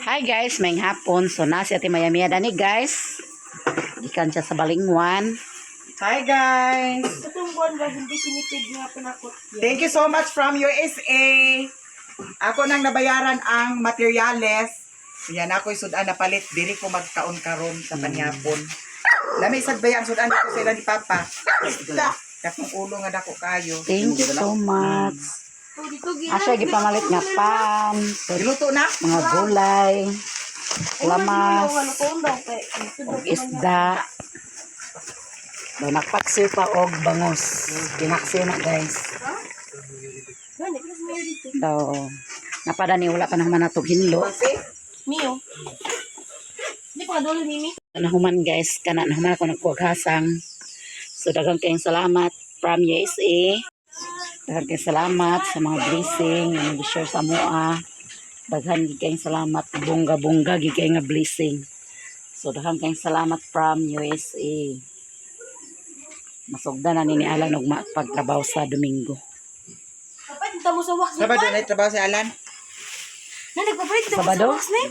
Hi guys, maayong hapon. So na si Ate Maya Mia dani, guys. Gikan siya sa Balingwan. Hi guys! Itong buwan ba, hindi kinipid nga panakot. Thank you so much from USA. Ako nang nabayaran ang materyales. Yan ako sudan na palit diri ko magkaon karon sa panyapon. Lami sad baya ang sudan ko sa ila ni Papa. Katong ulo nga dako kayo. Thank you so much. Asya gipamalit nga pan, so, Giluto na. mga gulay, lamas, ug isda. Daw nagpaksiw pa og bangos. Pinaksiw na, guys. Daw napada ni wala pa naman natog hinlo. Mio. Hindi pa dulo mimi. Nahuman guys, kana nahuman ako nagkuhag hasang. So daghang kayong salamat from USA. Daghang kayong salamat sa mga blessing nga nag-share sa amoa. Daghan gid kayong salamat, bongga-bongga gid kay nga blessing. So daghang kayong salamat from USA. Masugda na ni Alan og pagtrabaho sa Domingo. Kapag mo sa wax ni Sabado na trabaho si Alan. Na nagpapalit mo sa Sabado? wax ni.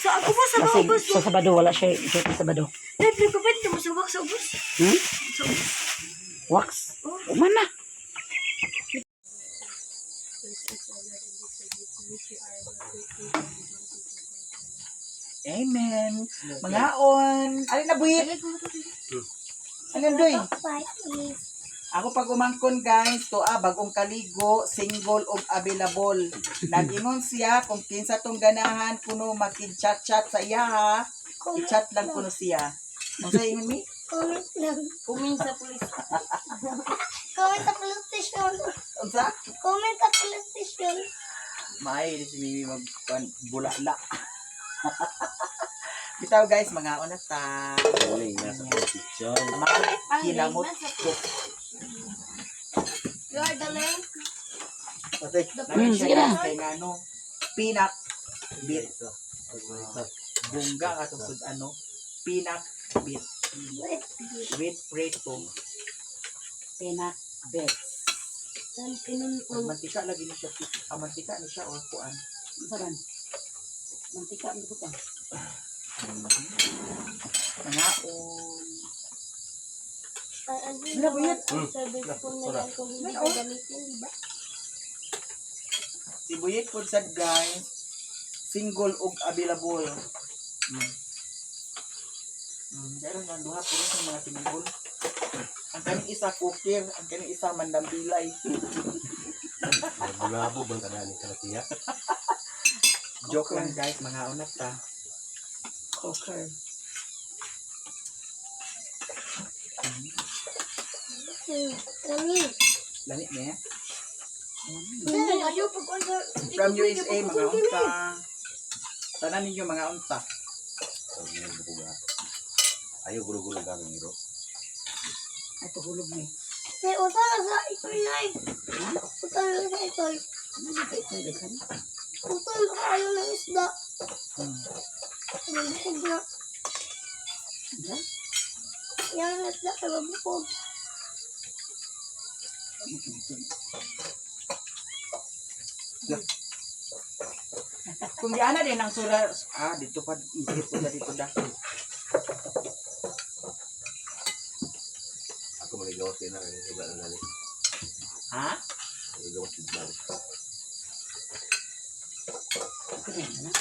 Sa ako ba sa Kasi ubos? sa Sabado wala siya duty Sabado. Nagpapalit mo sa wax sa ubos. Sa ubos. Wax. Uma na. Amen. Mga on. Alin na buhit? Alin doy? Ako pag umangkon guys, to bagong kaligo, single og available. Nag-ingon siya kung kinsa tong ganahan kuno makig-chat-chat sa iya ha. I-chat lang kuno siya. Unsa ingon mi? Comment lang. Kumin sa pulis. Comment sa police station. Unsa? Comment sa police station. May si Mimi mag kuan, bulala. Bitaw guys, mga una ta. Uling nasa position. Mga kinamot ko. You are the link. Nami Sige siya na. guys kay ngano pinak bit. Bungga katong sud ano pinak bit with preto. Pinak bets. Pag mantika lagi ni siya, ah, mantika ni siya or kuan. Unsa man? Mantika ang butang. Mga on. Wala ba yun? Service phone na lang kung hindi ko gamitin, di ba? Si Buyit po sad guys, single og available. Pero nga duha puro sa mga single. Ang kaning isa kukir, ang kaning isa mandambilay. Bulabo bang kadani kalatiya? Joke lang guys, mga unat ta. Okay. Kami. Lami niya. Ayaw pag order. From USA, mga unta. Tanan ninyo mga unta. Ayaw gulo-gulo gagawin iro. Ay, pahulog ni. May utang na sa itoy na eh. Utang na sa itoy. Ano sa ito daghan? Utang na kayo ng isda. Mabukog na. Unsa? Yan ang isda kay mabukog. Kung di ana din ang sura, ah, dito pa, isip ko na dito da. Ako maligawas kayo na kaya wala na dali. Ha? Maligawas din dali. Kaya na.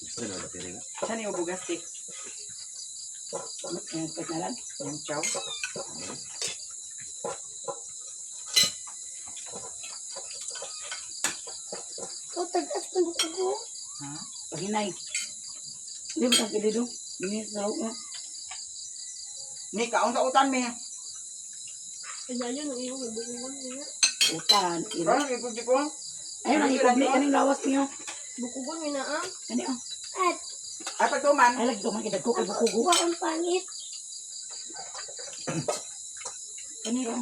Gusto na ba na? Siya ni ubugastik. Ayan, pag na lang. Yung chow. So, tagas ng bukog ko. Ha? Paghinay. Hindi mo tang dito. Hindi sa loob mo. Ni, kaon sa utan mi. Ayaw nang iyo bukugon niya. Utan. Ira. Parang ikot ko. Ayun, ang ikubli. Kaning lawas niyo. Bukugon mi na ah. Kani oh. At, Ay, pagtuman. Ay, lagi duman kita ko kay bukugo. kuha ang panit. Kani ro.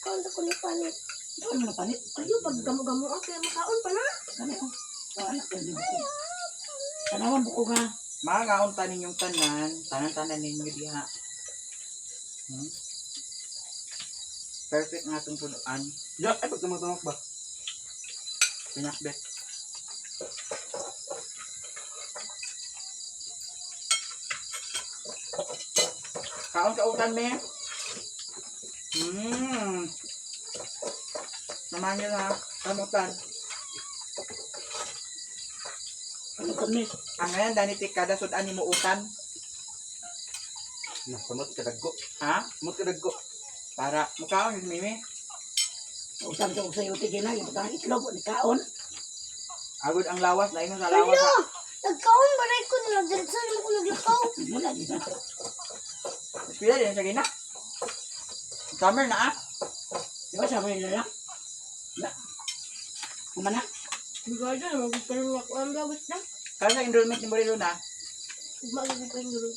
Kaon sa kuno panit. Ito mo na panit. Ayaw pag gamo-gamo ah kaya makaon pa na. Kani oh. Oh, anak ko buko. Tanawan buko nga. Mga unta ninyong tanan. Tanan-tanan ninyo diha. Perfect nga itong sunuan. Ya, ay pagtumatamok ba? Pinakbet. Kaon ka utan me. Samahan niyo na kamutan. Ano kami? Ang ngayon dani ti kada sud-an nimo utan. Na, samot ka dagko. Ha? Samot ka dagko. Para mukaon ni Mimi. Utan ka og sayote gina, yung butang itlog ni kaon. Agod ang lawas na ingon sa lawas. Hala! Ha? Nagkaon ba rin ko na diretso na ko naglakaw? Muna di na. Eskwela din sa gina. Summer na ah. Di ba sama nila lang? Na. Kumana? Brigada na magpapalong ako. Ang gawit na. Kaya sa enrollment ni Morelo na, Ugma ko pa yung guro.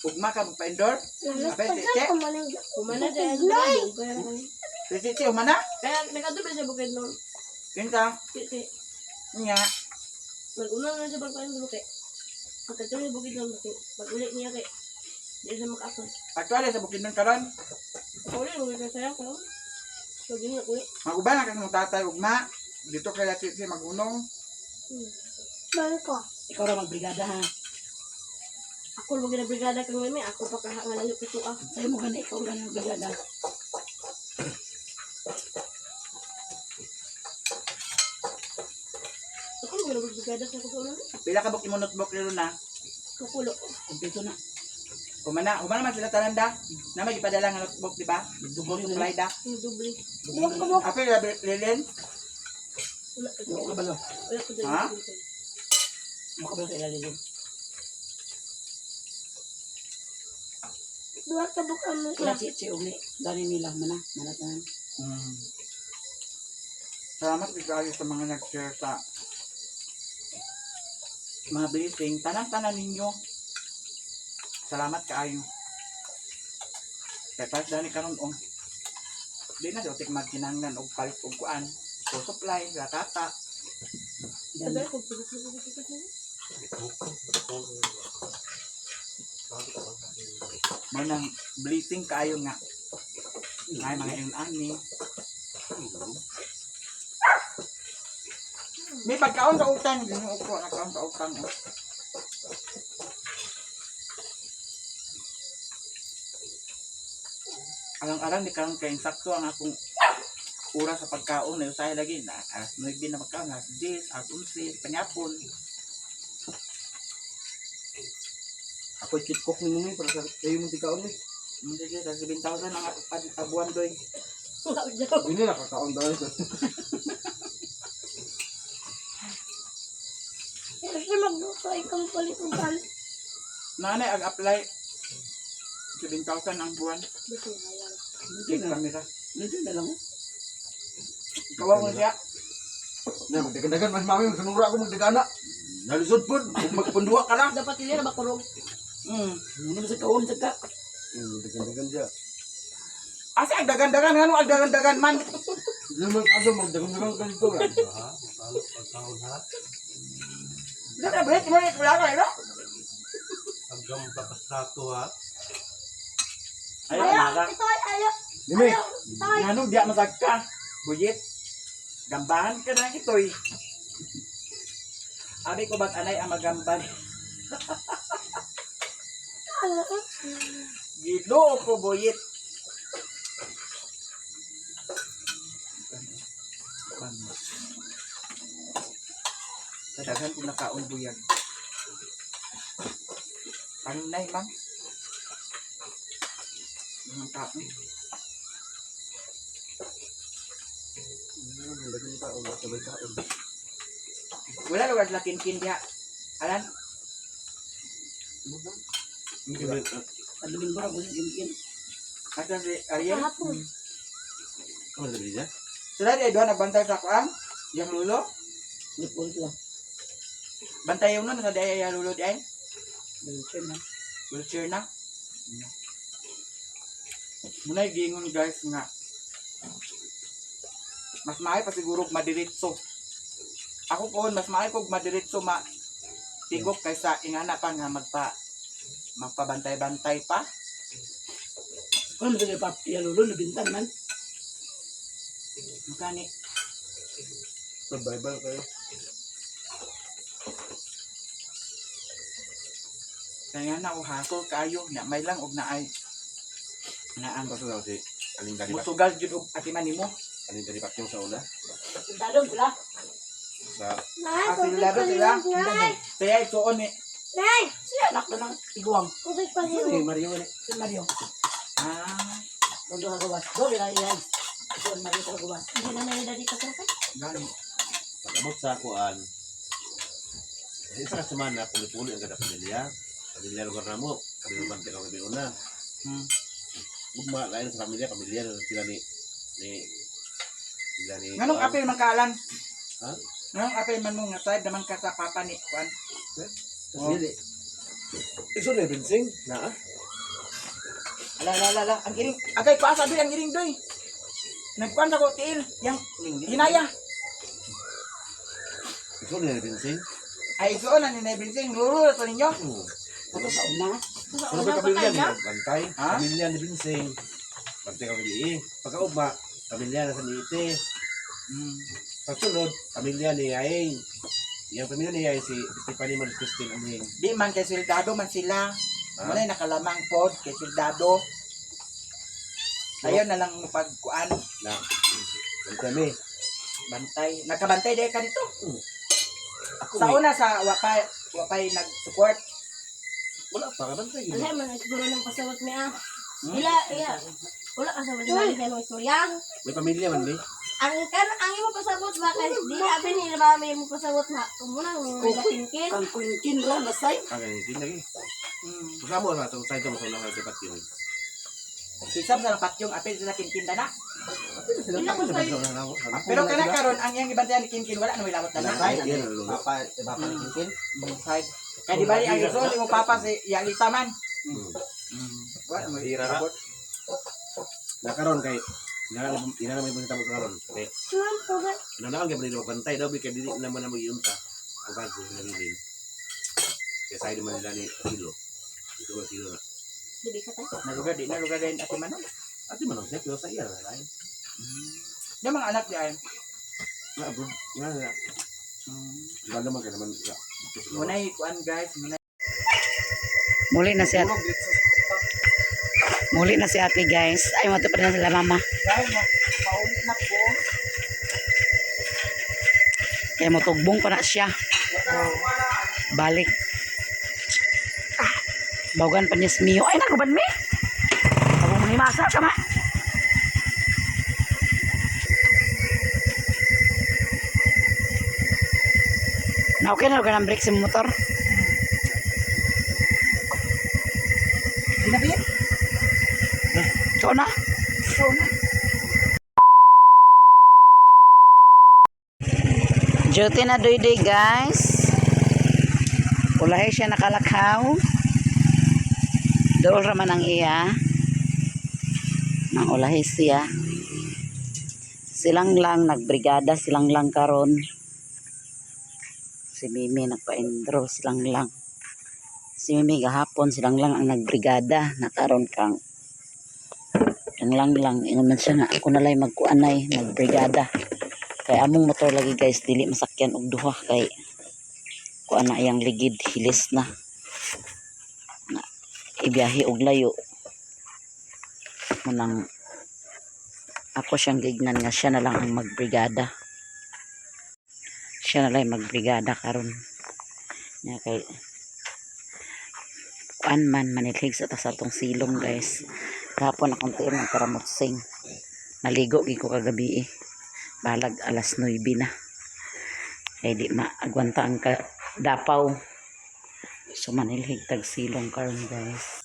ugma ka magpa-endorse. Nalas Abe, pa si sa Che. kumanang Kumana dahil. Nay! Si si Che, humana? Kaya nagkadubli sa bukid noon. Kinsa? Kaya Nga. mag-una na siya pagpain sa bukid. Pagkatulog sa bukid noon, pag-uli niya kay. Di siya makaakot. Actually, sa bukid nun karon, Uli, bukid na saya ko. So, yun nga, uli. maguban na kasi mong tatay ugma. Dito kay si Che magunong. Bangko. Ikaw ra magbrigada ha. Ako lagi na brigada kang mami, ako pa kaha nga layo kito ah. Sa'yo mo gani ikaw ra magbrigada. Ako lagi na brigada sa kulo. Pila ka buk imo notebook nilo na. Kukulo. Kompleto na. Humana, humana man sila taranda. Na may ipadala nga notebook, di ba? Dugo School supply da. Yung doble. Ape lilin. Wala ko. Mo ka balo. Wala ko dyan. Ha? Mo ka balo sa ilalim. Duha ka buk ang Kila si si ugni dani nila mana mana tanan. Salamat kaayo sa mga nag-share sa mga blessing. Tanan-tanan ninyo. Salamat kaayo. Kaya pas dani karon oh. Di na daw tik magkinahanglan og palit og kuan. So supply, ratata. Dani. Sabi ko, pagkatulog. Mo nang blessing kaayo nga. Ay mga ingon ani. May pagkaon sa utang, ginoo ko nakaon sa utang. Oh. Alang-alang di karon kay insakto ang akong oras sa pagkaon na usahay lagi na alas 9 na pagkaon, alas 10, alas 11, panyapon. Ako chip cook ni mumi para sa kayo mong tikaon ni. Hindi sa 7,000 ang abuan doy. Hindi na kakaon daw. Kasi magluto ay kang palitugan. Nanay ag-apply 7,000 ang buwan. Hindi Check na. camera. Hindi na lang. Oh. Kawa mo siya. Na magdagan-dagan mas mami magsanura ako magdagana. Nalusod pod, magpunduha ka na. Dapat ili na bakurog. Muna mo sa kaon sa ka. Magdagan-dagan siya. Asa ang dagan-dagan ngano ang dagan-dagan man? Hindi man kaso magdagan-dagan ka dito. Hindi na break mo wala ka ino. Hanggang papastrato ha. Ay, mara. Ito ay ayaw. Dimi. Ngano diya masagka? Buyit. Gambahan ka na itoy. Abi ko bag anay ang magamban. Ano? Ginoo ko buyit. Kadaghan kong nakaon buyag. Kanunay, ma'am. Mga kaon. Magdagan kaon, sabay kaon. Wala lugar sa kinkin diha. Alan? Padumin ba ako sa kinkin. Asa si Ariel? Kahapon. Ano sabi niya? Sila di ay duha nagbantay sa kuan. Yang lulo. Lipol sila. Bantay yung nun sa di ay ay lulo di ay. Wheelchair na. Wheelchair na. Muna giingon guys nga. Mas maayo pa siguro kung madiretso. Ako po, mas maayo kung madiretso ma tigok kaysa ingana pa nga magpabantay-bantay pa. Kung ano sa pa lulo nabintang man. Magkani? Survival kayo. Kaya na o hasol kayo nya may lang og naay Na ang Basta daw si Aling Dalipak. musugal jud og atiman nimo. Aling Dalipak yung sa una. Sundadon sila. Sa Nay, Ah, tubig sila sila. palihog, Nay. Kaya isuon ni. Nay, Siya anak na ng iguang. tubig palihog. Mario ni. Si Mario. Ah, Doon doon gawas. Doon bila iya. Doon Mario sa gawas. Hindi na may dito sa kay. gani. Pag-abot sa kuan. Sa isa ka semana, puli-puli ang kada pamilya. Pamilya lugar na mo. Kami bante ka kami una. Ugma, lain sa pamilya, pamilya na sila ni ni sila ni Nganong kuan. apil man kaalan? Ha? Nganong apil man mo nga side naman ka sa papa ni kuan? Oh. Iso na binsing na ah. Ala ala ala, ala. Ang iring agay pa sa ang iring doy. Nagkuan sa ko tiil yang hinaya. Iso na binsing. Ay isuon na ni Nebrinsing luro na to ninyo. Oo. Ato sa una. Sa Ano una ba pa pamilya tayo ni na. Bantay? Ha? Pamilya ni Binsing. Bantay ka gabi eh. Pagkaugma, pamilya na sa niite. Pagsunod, pamilya ni Yaeng. Yung pamilya ni Yaeng si Stephanie Maris Christine Aming. Di man kay soldado man sila. Ha? Wala nakalamang pod kay soldado. Ayaw na lang mo pagkuan, Na. Bantay mi. bantay. Nakabantay dahil ka dito. Ako Sa may- una sa wapay wapay nag-support. Wala pa ka bantay. Wala man ay siguro ng pasawat mi ah. Ila iya. Wala ka sa mga sa imong istorya. May pamilya man mi. Ang kan ang imo pasabot ba kay di abi ni mami imo pasabot na muna ang kinkin. Kang kunkin ra nasay. Ang ganyan lagi. Mm. Basta mo na itong side mo sa unang dapat yun. Sisab sa patyong apil sila kinkin na. Ila ko sa Pero kana karon ang iyang gibantayan ni Kinkin wala na may lawat na. Side yan ang lulo. Papa, iba pa ni Side. Kay di bali ang isuon ni mo papa si Yalita man. Wala mo Hira ra. Nakaron kay ina na may bunta mo karon. Kay Ma'am, tubig. nanaon kay nila magbantay daw kay dili naman na mag-iunta. Ang bago na nilin. Kay side man nila ni Silo. Ito ba Silo na? Dili ka tayo. Nalugar di nalugar din ati man. Ate man ang sep yo sa iya na lain. Di mga anak di ay. Nga bro, nga nga. Wala naman kay naman. Munay kuan guys, munay. Muli na si ate. Muli na si ate guys. Ay, mato pa rin sila mama. Guys, pauli na ko. Kaya motugbong pa na siya. Balik. Ah, bawgan pa niya si Mio. Ay, naguban mi. Ako manghimasa ka ma. Na okay na ka ng brake sa motor. Ginabit. Ito na. Ikaw na. Duty na doy guys. Ulahi siya nakalakaw. Dool raman ang iya. Nang ulahi siya. Silang lang nagbrigada silang lang karon. Si Mimi nagpa-enroll silang lang. Si Mimi gahapon silang lang ang nagbrigada nakaron kang ang lang lang ingon man siya nga ako na lay magkuanay magbrigada. Kay among motor lagi guys dili masakyan og duha kay kuan na iyang ligid hilis na. Na ibiyahe og layo. Munang ako siyang gignan nga siya na lang ang magbrigada. Siya na lang magbrigada karon. Nya kay kuan man manilhig sa tas atong silong guys. Kahapon akong tiil nagkaramotsing. Naligo gid ko kagabi eh balag alas 9 na kay di maagwanta ang ka dapaw so manilhig tag silong karon guys.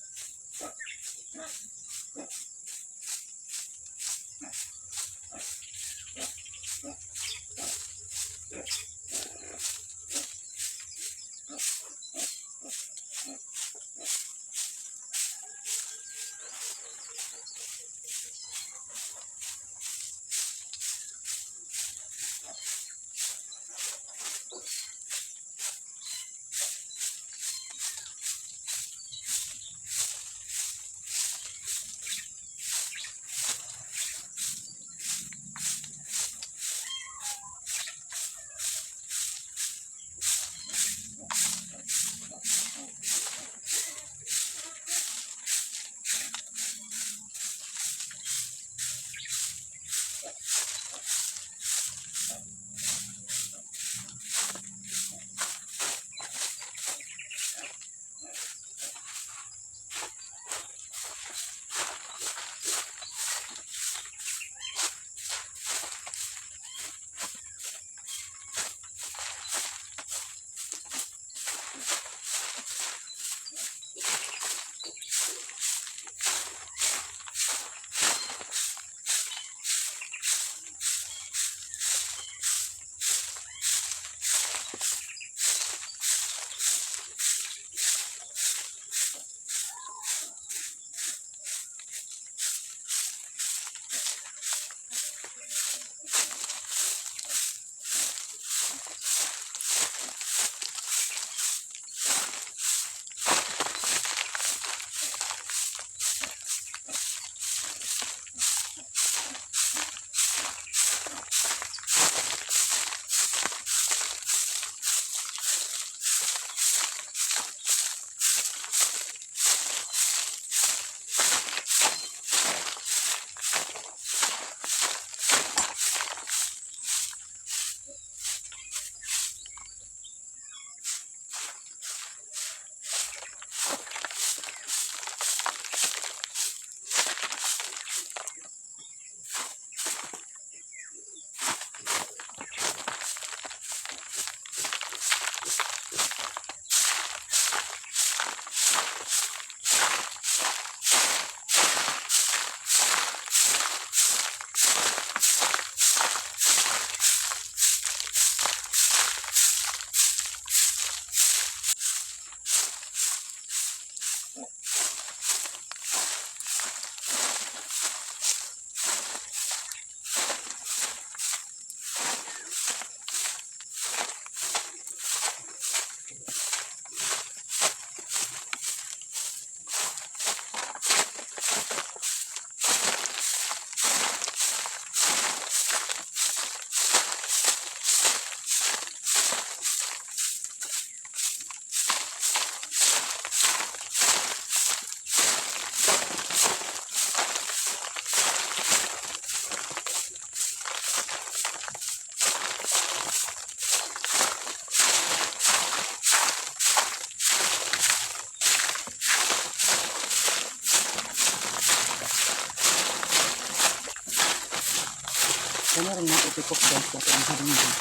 Tukok guys, sa ang haringan.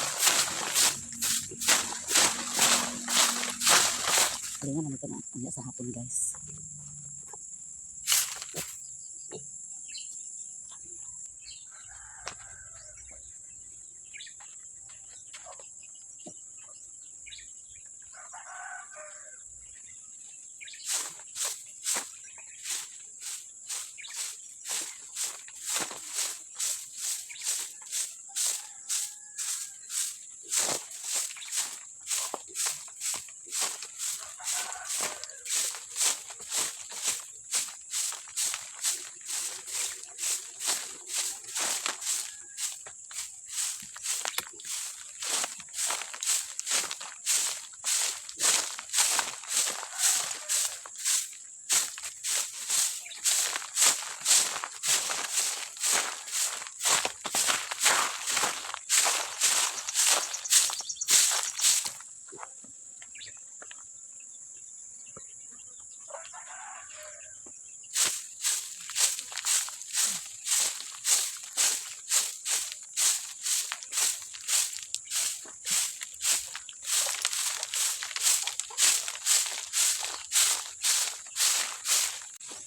Haringan naman ito na unya sa hapon, guys.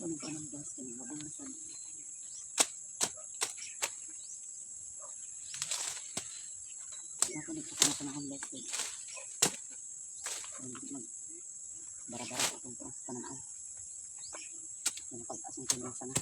Ano pa ng guys, kanang habang nasan. Ako nagpapala na akong guys. Eh. Mag bara-bara ko itong pananaw. Yung pag-asong tinong sana.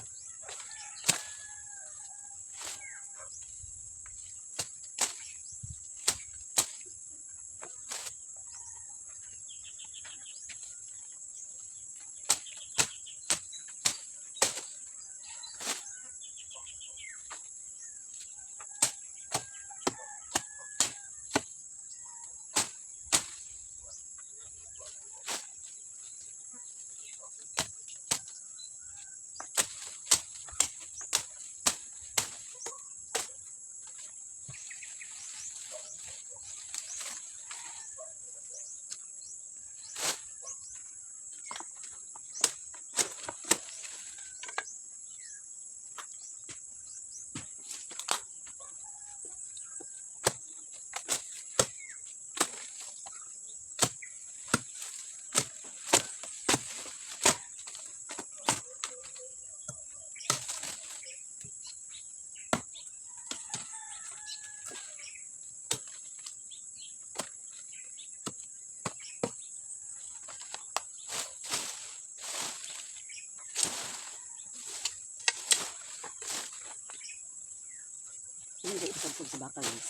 Hindi isabsob sa baka, guys.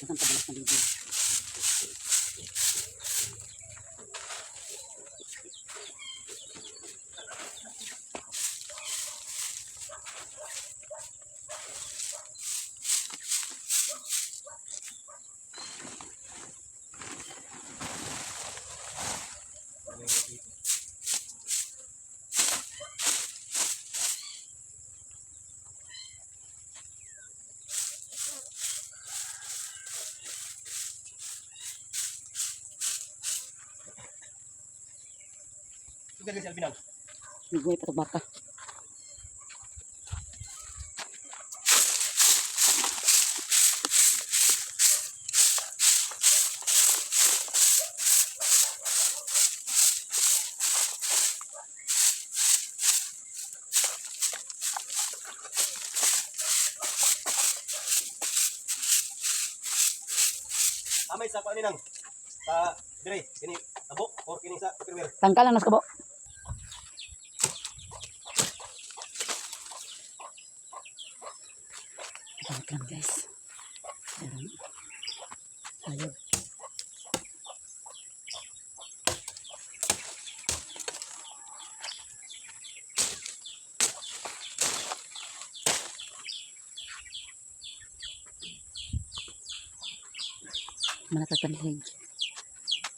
Ang tabalas na bibig. Migoy pa baka. Amay sa kuan nang sa dire kini tabok or kini sa tupperware. Tangkalan mas kabo. Wait lang, guys. Meron. Ayun. Malakatanhig.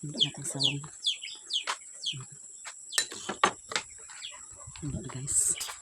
Hindi natin sawang. Hindi na, guys.